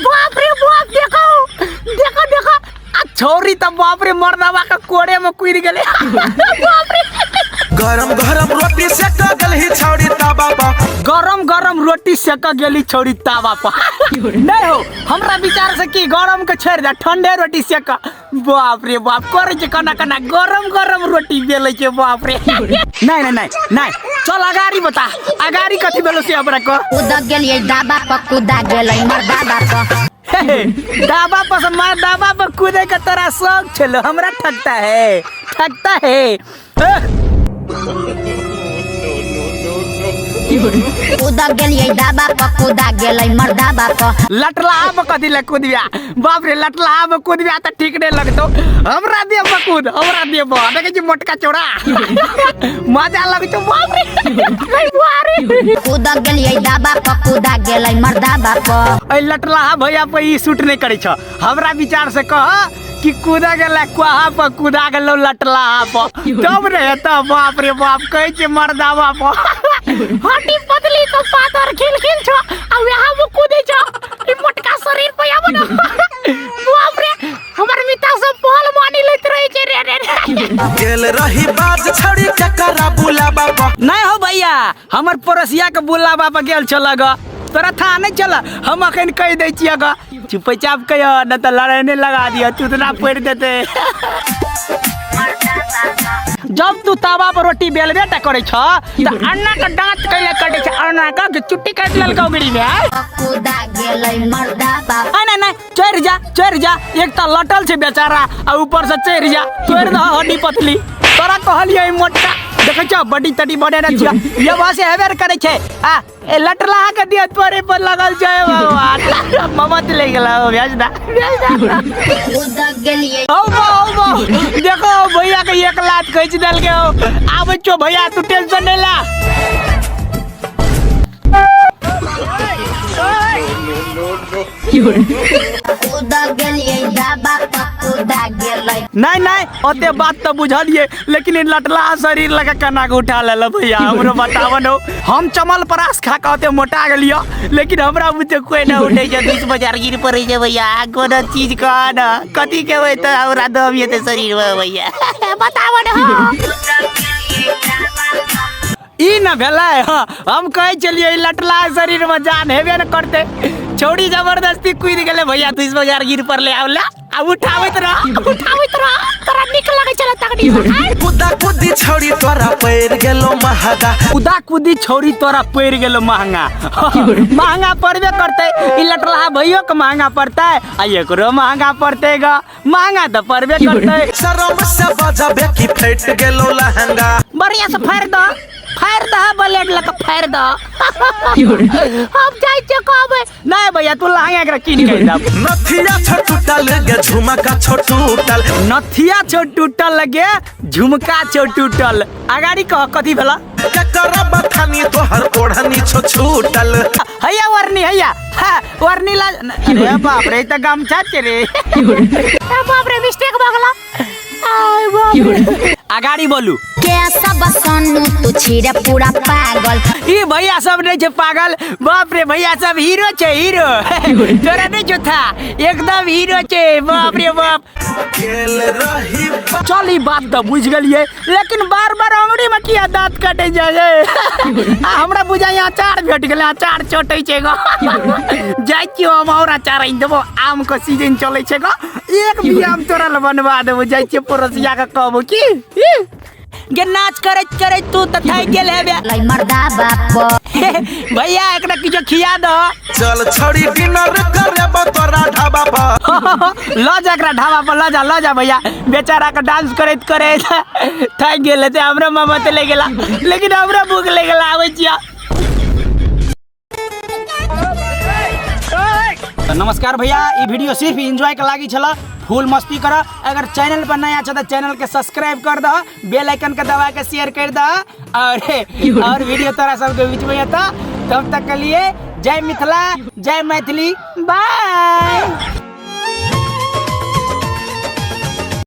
बाप रे बाप, देखो देखो देखो, आ छौरी त बाप रे मर्दावा के कोड़े में कूद गेलै। बाप रे, गरम गरम रोटी सेक गेलही छौड़ी तावा पर। गरम गरम रोटी सेक गेली छौड़ी तावा पर। नहीं हो, हमरा विचार से की गरम के छोड़ दे, ठंडे रोटी सेक। बाप रे बाप, करे छै कना कना गरम गरम रोटी बेलै छै, बाप रे। नहीं नहीं नहीं नहीं, चल अगाड़ी बता, अगाड़ी कथी भेलो से हमरा को। कूद गेलियै दाबा पर, कूदा गेलै मर्दाबा पर। हे, दाबा पर से मार, दाबा पर कूदे के तोरा शौक छलो, हमरा ठकता है, ठकता है। कूद गेलियै दाबा पर, कूदा गेलै मर्दाबा पर। लटला में कथी ले कूदबिया? बाप रे, लटला में कूदबिया त ठीक नहीं लगतो। हमरा दे पर कूद, हमरा दे पर, देखे छी मोटका चौड़ा मजा लगतो, बाप रे। नहीं बुआरे। कूद गेलियै दाबा पर, कूदा गेलै मर्दाबा पर। ए लटला भैया पर ई सूट नहीं करै छ, हमरा विचार से कह कि कूदा गेला कुहा पर, कूदा गेलो लटला पर तब रे त बाप रे बाप कहै छै मर्दाबा पर। हड्डी पतली तो पातर खिल खिल छ, आ वहाँ वो कूदे छ, ई मोटका शरीर पे आबो न। बाप रे, हमर मिता सब पहल मानी लैत रहे छै रे रे रे। गेल रही बाज छौड़ी केकरा बुलाबा पर। नहीं हो भैया, हमर पड़ोसिया के बुलाबा पर गेल छल ग, तोरा था नहीं चल, हम अखन कहि दै छियै ग, चुपचाप कहियो न त लड़ाई नहीं लगा दियो, चुतना पड़ देते। जब तू तावा पर रोटी बेलबे टा करै छ त अन्ना के दांत कैले कटै छ, अन्ना के चुट्टी काटि लेलकौ उंगरी में, आय? कूदा गेलै मर्दाबा। नहीं नहीं नहीं, चढ़ जा चढ़ जा, एक त लटल छै बेचारा आ ऊपर से चढ़ जा, तोड़ दह हड्डी पतली। तोरा कहलियै मोटका देखै छ बड्डी तड्डी बनेने छियै, ये बस हेबे ने करै छै। आ ए लटला के दिया तोरे पर लगल छै बाबा, ममत ले गेला भेज दा, भेज दा। कूद गेलियै। औ बा, औ बा, देखो भैया के एक लात खींच देलके हो। आबै छो भैया, तू टेंशन नहीं ला। कूद गेलियै दाबा पर, कूदा गेलै। नहीं नहीं, ओते बात तो बुझलिए, लेकिन ई लटला शरीर लगा केना के उठा लेलो भैया, हमरो बतावन हो। हम चमल परास खा के ओते मोटा गेलियो, लेकिन हमरा बुझे कोई ना उठे छै, 20 हजार गिर पड़े छै भैया, कोनो चीज कह न कथी के होय त हमरा दम येते शरीर में भैया, बतावन हो। ई न भेलै, हाँ, हम कहै छलियै ई लटला शरीर में जान हेबे न करते, छौड़ी जबरदस्ती कूद गेलै भैया, 20 हजार गिर पड़ले, आवला आ उठाबैत रह, उठाबैत रह, तोरा नीक लगै छलै तखनी। कुदा कुदी छौड़ी तोरा पड़ि गेलो महंगा। कुदा कुदी छौड़ी तोरा पड़ि गेलो महंगा। महंगा पड़बे करतै, ई लटला भैयो के महंगा पड़तै आ एकरो महंगा पड़तै ग, महंगा तऽ पड़बे करतै। शरम से बजबे की फटि गेलो लहंगा। बढ़िया से फाड़ि दह, फाड़ि दह, ब्लेड लऽ कऽ फाड़ि दह। हम जाइ छियै कहबै। नहीं भैया, तू लहंगा एकरा कीन के दब। नथिया छो टूटल गे झुमका छो टूटल। नथिया छो टूटल गे झुमका छो टूटल। अगाड़ी कह कथी भेला? केकरा बथानी तोहर ओढ़नी छो छूटल। हैया ओढ़नी, हैया, हाँ, ओढ़नी ला। अरे बाप रे, ई त गमछा छै रे। ए बाप रे, मिस्टेक भऽ गेला। आय बाप रे। अगाड़ी बोलू। के सब सोनू तू छिरे पूरा पागल। ई भैया सब नहीं छे पागल, बाप रे भैया सब हीरो छे, हीरो। तोरा नहीं छो था, एकदम हीरो छे, बाप रे बाप। गेल रही चल ई बात तो बुझ गेलिए, लेकिन बार बार अंगुरी में किया दांत कटे जाए? आ हमरा बुझाइ अचार भेट गेलै, अचार चटै छै गो। जाइ छियौ हम और अचार आनि देबो, आम के सीजन चलै छै गो, एक भी आम तोरा लए बनवा देबो। जाइ छियै पड़ोसिया के कहबो की गे नाच करैत करैत तू तऽ थाकि गेल हेबे। लै मर्दाबा पर। भैया एकरा किछो खिया दह। चल छौड़ी डिनर करेबो तोरा ढाबा पर। ल जा एकरा ढाबा पर, ल जा, ल जा भैया, बेचारा के डांस करैत करैत थाकि गेल हेतै। हमरो मामा तऽ ले गेला, लेकिन हमरा भूख लागि गेला, आबै छियै। तऽ नमस्कार भैया, ई वीडियो सिर्फ एंजॉय के लागी छल, फुल मस्ती कर। अगर चैनल पर नया छ तऽ चैनल के सब्सक्राइब कर दह, बेल आइकन के दबा के शेयर कर दह, और वीडियो तोरा सबके बीच में एतऽ। तब तक के लिए जय मिथिला, जय मैथिली, बाय।